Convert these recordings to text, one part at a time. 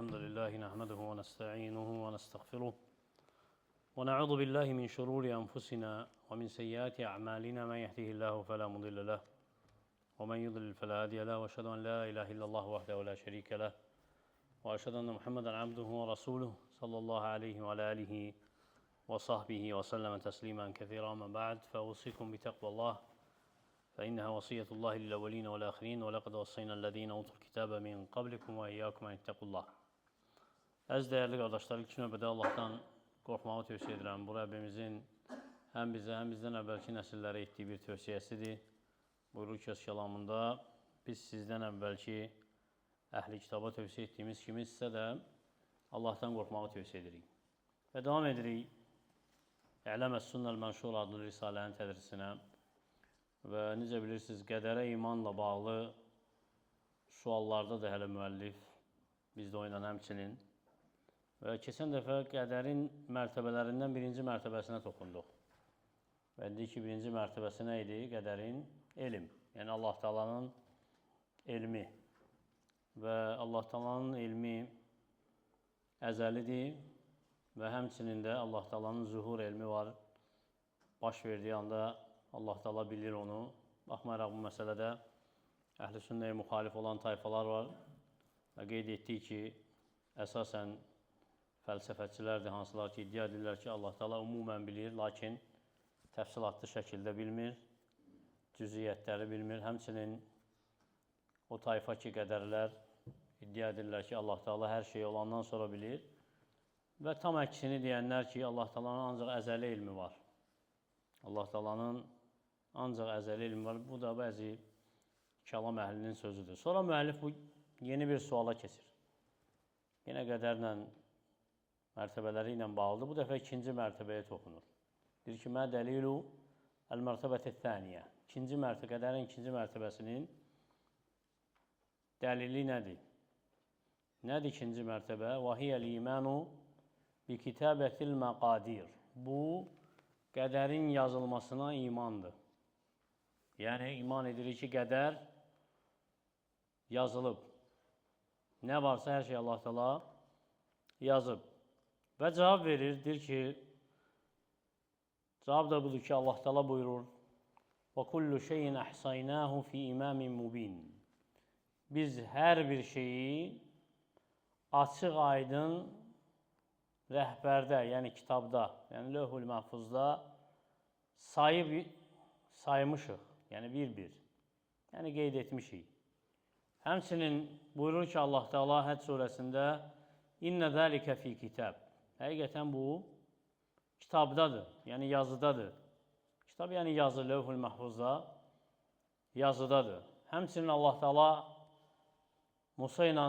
الحمد لله نحمده ونستعينه ونستغفره ونعوذ بالله من شرور أنفسنا ومن سيئات أعمالنا من يهده الله فلا مضل له ومن يضلل فلا هادي له وأشهد أن لا إله إلا الله وحده لا شريك له وأشهد أن محمدا عبده ورسوله صلى الله عليه وعلى آله وصحبه وسلم تسليما كثيرا ما بعد فأوصيكم بتقوى الله فإنها وصية الله للأولين والآخرين ولقد وصينا الذين أوتوا الكتاب من قبلكم وإياكم أن اتقوا الله. Əziz dəyərli qardaşlar, ilk növbədə Allahdan qorxmağı tövsiyə edirəm. Bu Rəbbimizin həm bizə, həm bizdən əvvəlki nəsillərə etdiyi bir tövsiyəsidir. Buyurur ki, öz kəlamında biz sizdən əvvəlki əhli kitaba tövsiyə etdiyimiz kimi sizə də Allahdan qorxmağı tövsiyə edirik. Və davam edirik Ələm əs-Sünnəl Mənşur adlı risalənin tədrisinə. Və necə bilirsiniz, qədərə imanla bağlı suallarda da hələ müəllif, biz də onunla həmçinin. Və keçən dəfə qədərin mərtəbələrindən birinci mərtəbəsinə toxunduq. Və dedik ki, birinci mərtəbəsi nə idi? Qədərin elm. Yəni Allah Taala'nın elmi. Və Allah Taala'nın elmi əzəlidir və həmçinin də Allah Taala'nın zuhur elmi var. Baş verdiyi anda Allah Taala bilir onu. Baxmayaraq bu məsələdə əhl-i sünnəyə müxalif olan tayfalar var. Və qeyd etdik ki, əsasən fəlsəfəçilərdir, hansılar ki, iddia edirlər ki, Allah Taala ümumən bilir, lakin təfsilatlı şəkildə bilmir, cüziyyətləri bilmir. Həmçinin o tayfa ki, qədərlər iddia edirlər ki, Allah Taala hər şeyi olandan sonra bilir. Və tam əksini deyənlər ki, Allah Taala'nın ancaq əzəli elmi var. Allah Taala'nın ancaq əzəli elmi var. Bu da bəzi kəlam əhlinin sözüdür. Sonra müəllif bu yeni bir suala keçir. Yenə qədərlə mərtəbələri ilə bağlıdır. Bu dəfə ikinci mərtəbəyə toxunur. Deyir ki, mə dəlilu əl-mərtəbəti thaniyə. İkinci mərtəbə, qədərin ikinci mərtəbəsinin dəlili nədir? Nədir ikinci mərtəbə? Və hiyəl imanu bi kitabətil məqadir. Bu, qədərin yazılmasına imandır. Yəni, iman edirik ki, qədər yazılıb. Nə varsa hər şey Allah Teala yazıb. Və cavab verir, deyir ki, cavab da budur ki, Allah Teala buyurur: "Və kullu şeyin ahsaynahu fi imamin mubin." Biz hər bir şeyi açıq aydın rəhbərdə, yəni kitabda, yəni Lövhül Məhfuzda sayıb saymışıq. Yəni bir-bir. Yəni qeyd etmişik. Həmçinin buyurur ki, Allah Teala Həc surəsində İnnə zəlikə fi kitab. Həqiqətən bu kitabdadır, yəni yazıdadır. Kitab yəni yazı, Lövhül Məhfuzda yazıdadır. Həmçinin Allah Teala Musa ilə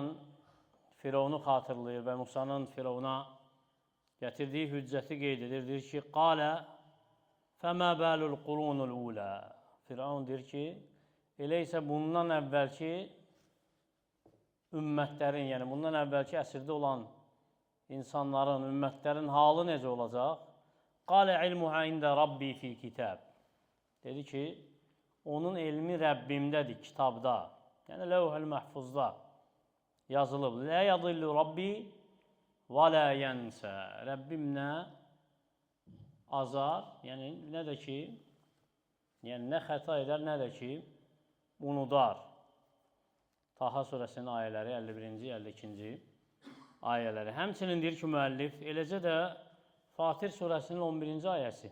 Firavunu xatırlayır və Musanın Firavuna gətirdiyi hüccəti qeyd edir. Deyir ki, Qalə fəmə bəlul qurunul ulə. Firavun deyir ki, elə isə bundan əvvəlki ümmətlərin, yəni bundan əvvəlki əsrdə olan insanların, ümmətlərin halı necə olacaq? Qalə ilmuhə ində Rabbi fi kitab. Dedi ki, onun elmi Rəbbimdədir, kitabda. Yəni Lövhül Məhfuzda yazılıb. Lə yadillu Rabbi və lə yənsə. Rəbbim nə azar, yəni nə də ki, yəni nə xəta edər, nə də ki, unudar. Taha surəsinin ayələri 51-ci, 52-ci ayələri. Həmçinin deyir ki, müəllif, eləcə də Fatir surəsinin 11-ci ayəsi.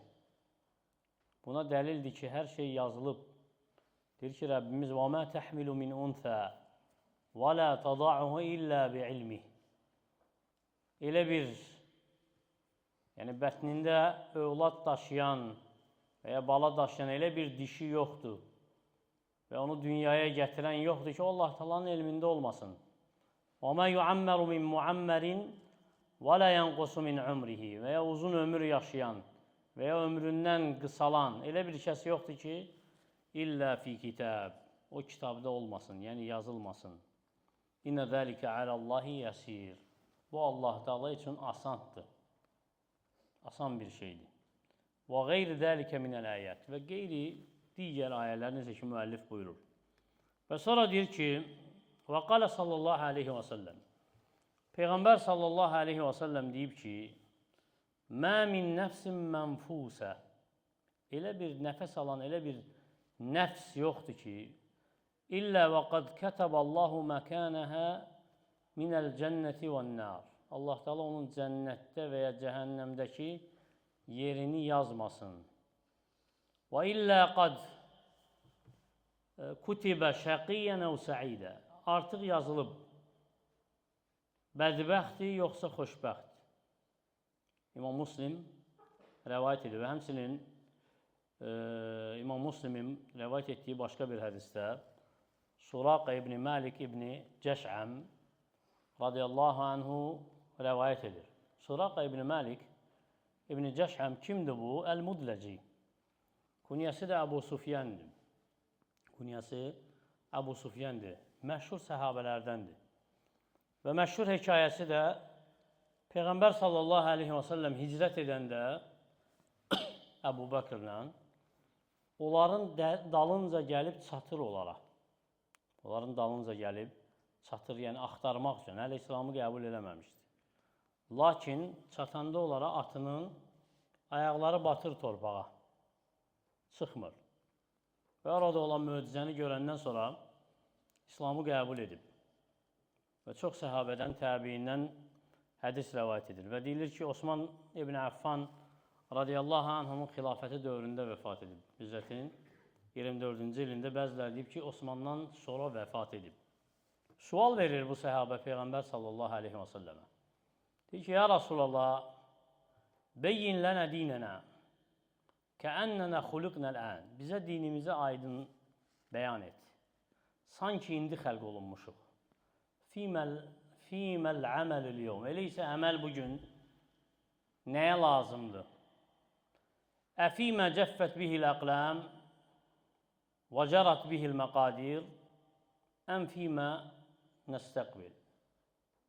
Buna dəlildir ki, hər şey yazılıb. Deyir ki, Rəbbimiz və mə təhmilu min unsə və la tada'uhu illə bi'ilmih. Elə bir, yəni bətnində övlad daşıyan və ya bala daşıyan elə bir dişi yoxdur və onu dünyaya gətirən yoxdur ki, o Allah Taala'nın elmində olmasın. Və mə yu'ammaru min muammarin və la yanqusu min umrihi və ya uzun ömür yaşayan və ya ömründən qısalan elə bir kəs yoxdur ki, illə fi kitab. O kitabda olmasın, yəni yazılmasın. İnnə zəlikə aləllahi yəsir. Bu Allah Taala üçün asandır. Asan bir şeydir. Və qeyri zəlikə minəl ayət və qeyri digər ayələr necə ki müəllif buyurur. Və sonra deyir ki, və qalə sallallahu aleyhi və səlləm. Peyğəmbər sallallahu aleyhi və səlləm deyib ki, Mə min nəfsin mənfusə. Elə bir nəfəs alan, elə bir nəfs yoxdur ki, İllə və qad kətəballahu məkənəhə minəl cənnəti və nər. Allah Teala onun cənnətdə və ya cəhənnəmdəki yerini yazmasın. Və illə qad kutibə şəqiyyən əv səidə. Artıq yazılıb bədbəxtdir yoxsa xoşbəxt. İmam Muslim rəvayət edir və həmçinin İmam Muslimin rəvayət etdiyi başqa bir hədisdə Suraqa ibn Malik ibn Cəş'əm radiyallahu anhu rəvayət edir. Suraqa ibn Malik ibn Cəş'əm kimdir bu? Əl-Mudləci. Kunyəsi də Əbu Sufyandır. Kunyəsi Əbu Sufyandır. Məşhur səhabələrdəndir. Və məşhur hekayəsi də Peyğəmbər sallallahu aleyhi və səlləm hicrət edəndə Əbu Bəkirlə onların dalınca gəlib çatır onlara. Onların dalınca gəlib çatır, yəni axtarmaq üçün. Hələ İslamı qəbul eləməmişdi. Lakin çatanda onlara atının ayaqları batır torpağa. Çıxmır. Və orada olan möcüzəni görəndən sonra İslamı qəbul edib. Və çox səhabədən, təbiindən hədis rəvayət edir. Və deyilir ki, Osman ibn Əffan radiyallahu anhunun xilafəti dövründə vəfat edib. Hicrətin 24-cü ilində bəziləri deyib ki, Osmandan sonra vəfat edib. Sual verir bu səhabə Peyğəmbər sallallahu aleyhi və səlləmə. Deyir ki, ya Rasulallah, beyyin lənə dinənə, kəənnənə xuluqnəl-ən. Bizə dinimizi aydın bəyan et. Sanki indi xəlq olunmuşuq. Fîməl əməlül yevm. Elə isə əməl bugün nəyə lazımdır? Əfîmə cəffət bihil əqləm və cərat bihil məqadir əm fîmə nəstəqbil.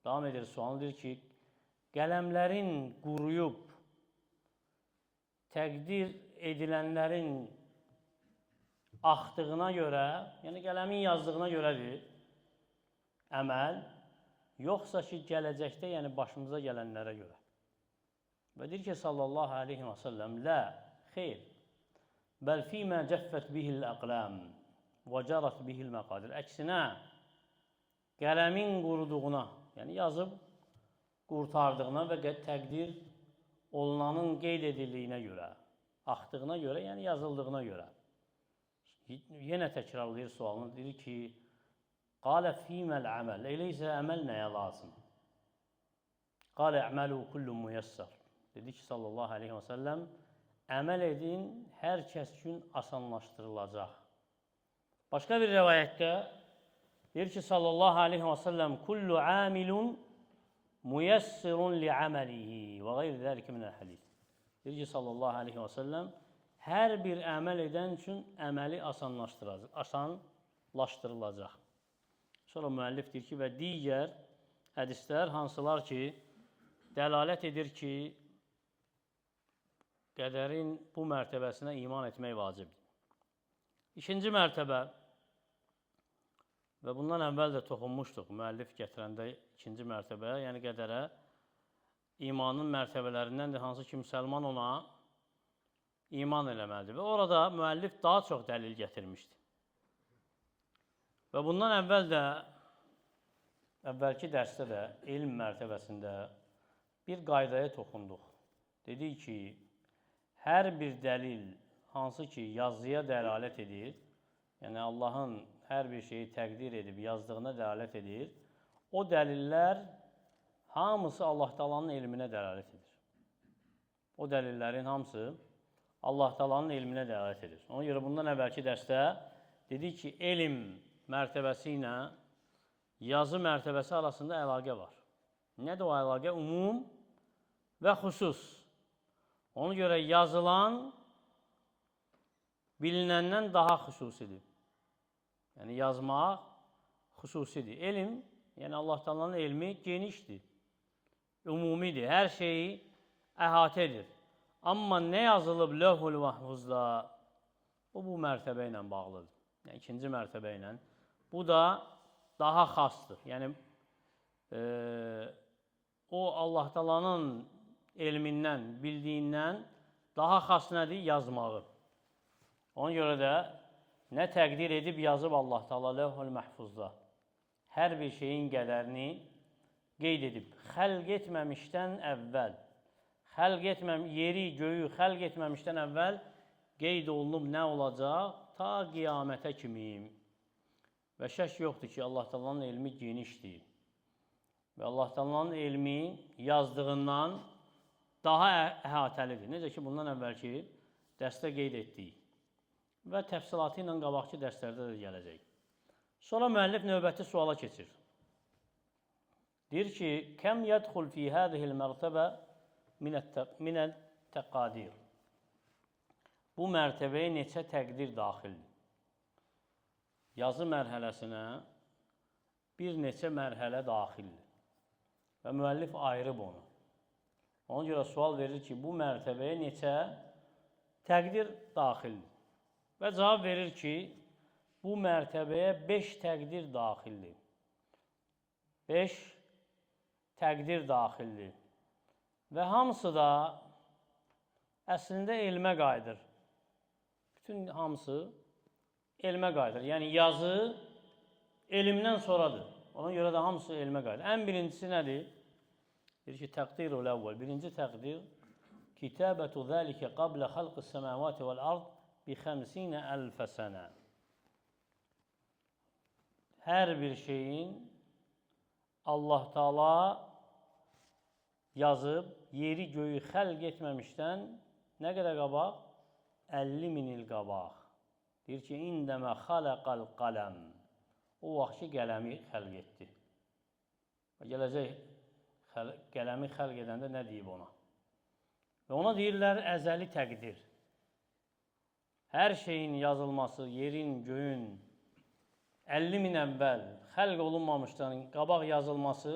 Davam edir sualını, deyir ki, qələmlərin quruyub təqdir edilənlərin axdığına görə, yəni qələmin yazdığına görədir əməl, yoxsa ki, gələcəkdə, yəni başımıza gələnlərə görə. Və deyir ki, sallallahu aleyhi və səlləm, lə, xeyr, bəl fīmə cəffət bihil əqləm və cərat bihil məqadir. Əksinə, qələmin quruduğuna, yəni yazıb qurtardığına və təqdir olunanın qeyd edildiyinə görə, axdığına görə, yəni yazıldığına görə. Yenə təkrarlayır sualını, deyir ki, qalə fīməl əməl, elə isə əməl nəyə lazım? Qalə əməlu kullu müyəssər. Dedi ki, sallallahu aleyhi və səlləm, əməl edin, hər kəs üçün asanlaşdırılacaq. Başqa bir rəvayətdə deyir ki, sallallahu aleyhi və səlləm, kullu amilun müyəssirun li əməlihi və qeyri zəlikə minəl hədis. Deyir ki, sallallahu aleyhi və səlləm, hər bir əməl edən üçün əməli asanlaşdırılacaq. Sonra müəllif deyir ki, və digər hədislər hansılar ki, dəlalət edir ki, qədərin bu mərtəbəsinə iman etmək vacibdir. İkinci mərtəbə, və bundan əvvəl də toxunmuşduq müəllif gətirəndə ikinci mərtəbəyə, yəni qədərə imanın mərtəbələrindəndir, hansı ki, müsəlman ona iman eləməlidir. Və orada müəllif daha çox dəlil gətirmişdi. Və bundan əvvəl də, əvvəlki dərsdə də elm mərtəbəsində bir qaydaya toxunduq. Dedik ki, hər bir dəlil hansı ki yazıya dəlalət edir, yəni Allahın hər bir şeyi təqdir edib yazdığına dəlalət edir, o dəlillər hamısı Allah Taala'nın elminə dəlalət edir. O dəlillərin hamısı Allah Taala'nın elminə dəlalət edir. Ona görə bundan əvvəlki dərsdə dedik ki, elm mərtəbəsi ilə yazı mərtəbəsi arasında əlaqə var. Nədir o əlaqə? Umum və xüsus. Ona görə yazılan bilinəndən daha xüsusidir. Yəni yazmaq xüsusidir. Elm, yəni Allah Taala'nın elmi genişdir, ümumidir, hər şeyi əhatə edir. Amma nə yazılıb lövhül məhfuzda, o bu mərtəbə ilə bağlıdır. Yəni ikinci mərtəbə ilə. Bu da daha xasdır. Yəni Allah Taala'nın elmindən, bildiyindən daha xas nədir? Yazmağı. Ona görə də nə təqdir edib yazıb Allah Taala Lövhül Məhfuzda. Hər bir şeyin qədərini qeyd edib. Xəlq etməmişdən əvvəl, yeri, göyü xəlq etməmişdən əvvəl qeyd olunub nə olacaq? Ta qiyamətə kimi. Və şək yoxdur ki, Allah Taala'nın elmi genişdir. Və Allah Taala'nın elmi yazdığından daha əhatəlidir. Necə ki, bundan əvvəlki dərsdə qeyd etdik. Və təfsilatı ilə qabaqki dərslərdə də gələcək. Sonra müəllif növbəti suala keçir. Deyir ki, kəm yədxul fi hədihil mərtəbə minət-təqadir. Bu mərtəbəyə neçə təqdir daxildir? Yazı mərhələsinə bir neçə mərhələ daxildir. Və müəllif ayırıb onu. Ona görə sual verir ki, bu mərtəbəyə neçə təqdir daxildir? Və cavab verir ki, bu mərtəbəyə 5 təqdir daxildir. 5 təqdir daxildir. Və hamısı da əslində elmə qayıdır. Bütün hamısı elmə qayıdır. Yəni, yazı elmdən sonradır. Ona görə də hamısı elmə qayıdır. Ən birincisi nədir? Deyir ki, təqdirul əvvəl. Birinci təqdir, kitabətu zəlikə qablə xalqı səməvati vəl-ard bi 50 əlfə sənə. Hər bir şeyin Allah Taala yazıb, yeri göyü xəlq etməmişdən nə qədər qabaq? 50 min il qabaq. Deyir ki, indəmə xaləqəl qələm. O vaxt ki, qələmi xəlq etdi. Və gələcək qələmi xəlq edəndə nə deyib ona? Və ona deyirlər əzəli təqdir. Hər şeyin yazılması, yerin, göyün 50 min əvvəl xəlq olunmamışdan qabaq yazılması,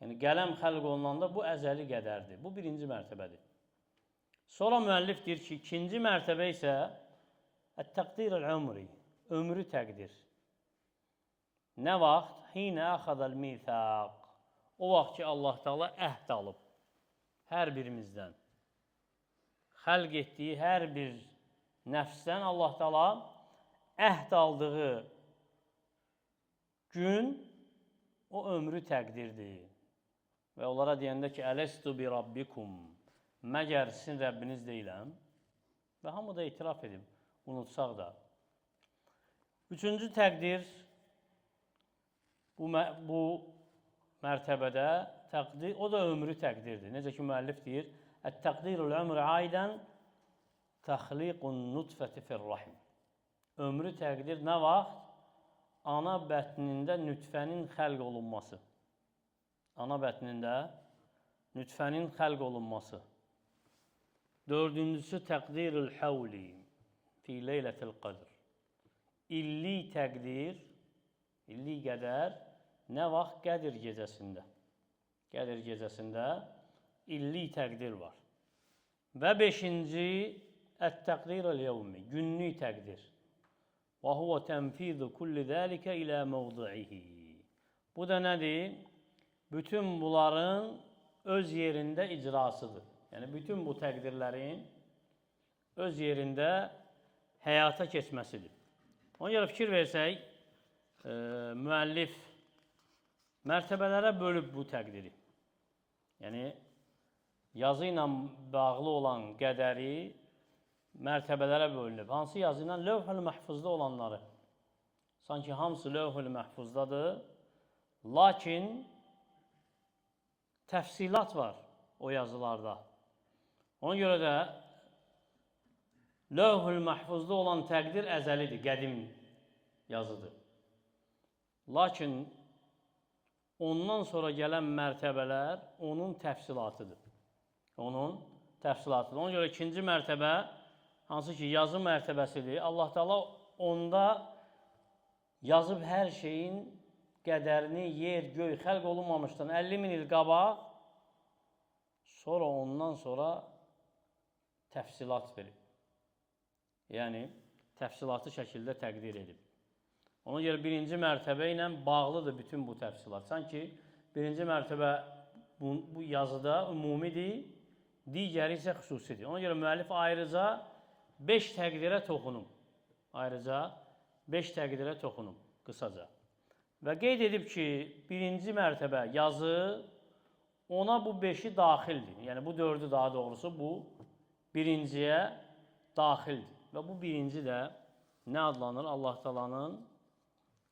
yəni qələm xəlq olunanda bu əzəli qədərdir. Bu birinci mərtəbədir. Sonra müəllif deyir ki, ikinci mərtəbə isə ət-təqdirul ömri, ömrü təqdir. Nə vaxt? Hinə əxəzəl mithaq. O vaxt ki, Allah Teala əhd alıb hər birimizdən. Xəlq etdiyi hər bir nəfsdən Allah Teala əhd aldığı gün o ömrü təqdirdir. Və onlara deyəndə ki, ələstu bi rabbikum, məgər sizin Rəbbiniz deyiləm? Və hamı da etiraf edib, unutsaq da. Üçüncü təqdir bu mərtəbədə təqdir, o da ömrü təqdirdir. Necə ki, müəllif deyir, ət-təqdirul ömrü aydən təxliqun nutfəti fir-rahim. Ömrü təqdir nə vaxt? Ana bətnində nütfənin xəlq olunması. Ana bətnində nütfənin xəlq olunması. Dördüncüsü təqdirül həvli fi leylətil qədr. İllik təqdir, illik qədər nə vaxt? Qədir gecəsində. Qədir gecəsində illik təqdir var. Və beşinci ət-təqdirül yevmi, günlük təqdir. Və huvə tənfizu kulli zəlikə ilə məvdi'ihi. Bu da nədir? Bütün bunların öz yerində icrasıdır. Yəni, bütün bu təqdirlərin öz yerində həyata keçməsidir. Ona görə fikir versək, müəllif mərtəbələrə bölüb bu təqdiri. Yəni, yazı ilə bağlı olan qədəri mərtəbələrə bölünüb. Hansı yazı ilə? Lövh-ül Məhfuzda olanları. Sanki hamısı Lövh-ül Məhfuzdadır. Lakin təfsilat var o yazılarda. Ona görə də Lövh-ül Məhfuzda olan təqdir əzəlidir, qədim yazıdır. Lakin ondan sonra gələn mərtəbələr onun təfsilatıdır. Onun təfsilatıdır. Ona görə ikinci mərtəbə, hansı ki yazı mərtəbəsidir, Allah Teala onda yazıb hər şeyin qədərini, yer, göy, xəlq olunmamışdan 50 min il qabaq, sonra ondan sonra təfsilat verib. Yəni, təfsilatı şəkildə təqdir edib. Ona görə birinci mərtəbə ilə bağlıdır bütün bu təfsilat. Sanki birinci mərtəbə bu yazıda ümumidir, digəri isə xüsusidir. Ona görə müəllif ayrıca 5 təqdirə toxunub. Ayrıca 5 təqdirə toxunub qısaca. Və qeyd edib ki, birinci mərtəbə yazı, ona bu 5-i daxildir. Yəni bu 4-ü daha doğrusu bu birinciyə daxildir. Və bu birinci də nə adlanır? Allah Taala'nın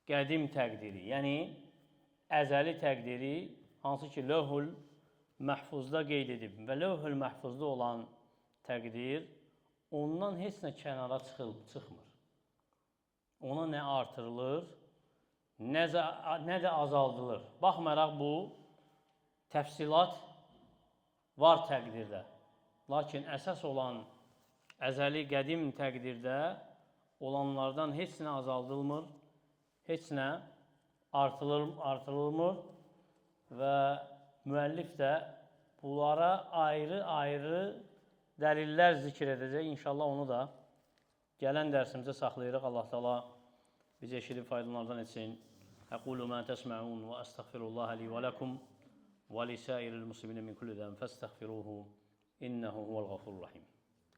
qədim təqdiri, yəni əzəli təqdiri, hansı ki Lövhül Məhfuzda qeyd edib və Lövhül Məhfuzda olan təqdir ondan heç nə kənara çıxmır. Ona nə artırılır, nə də azaldılır. Baxmayaraq bu təfsilat var təqdirdə. Lakin əsas olan əzəli qədim təqdirdə olanlardan heç nə azaldılmır, heç nə artırılmır və müəllif də bunlara ayrı-ayrı dəlillər zikr edəcək. İnşallah onu da gələn dərsimizə saxlayırıq. Allah Teala bizi eşidib faydalananlardan etsin. Əqulu mə təsməun və əstəğfirullah li və ləkum və lisairil muslimin min kulli zən fəstəğfiruhu innehu huvel gafurur rahim.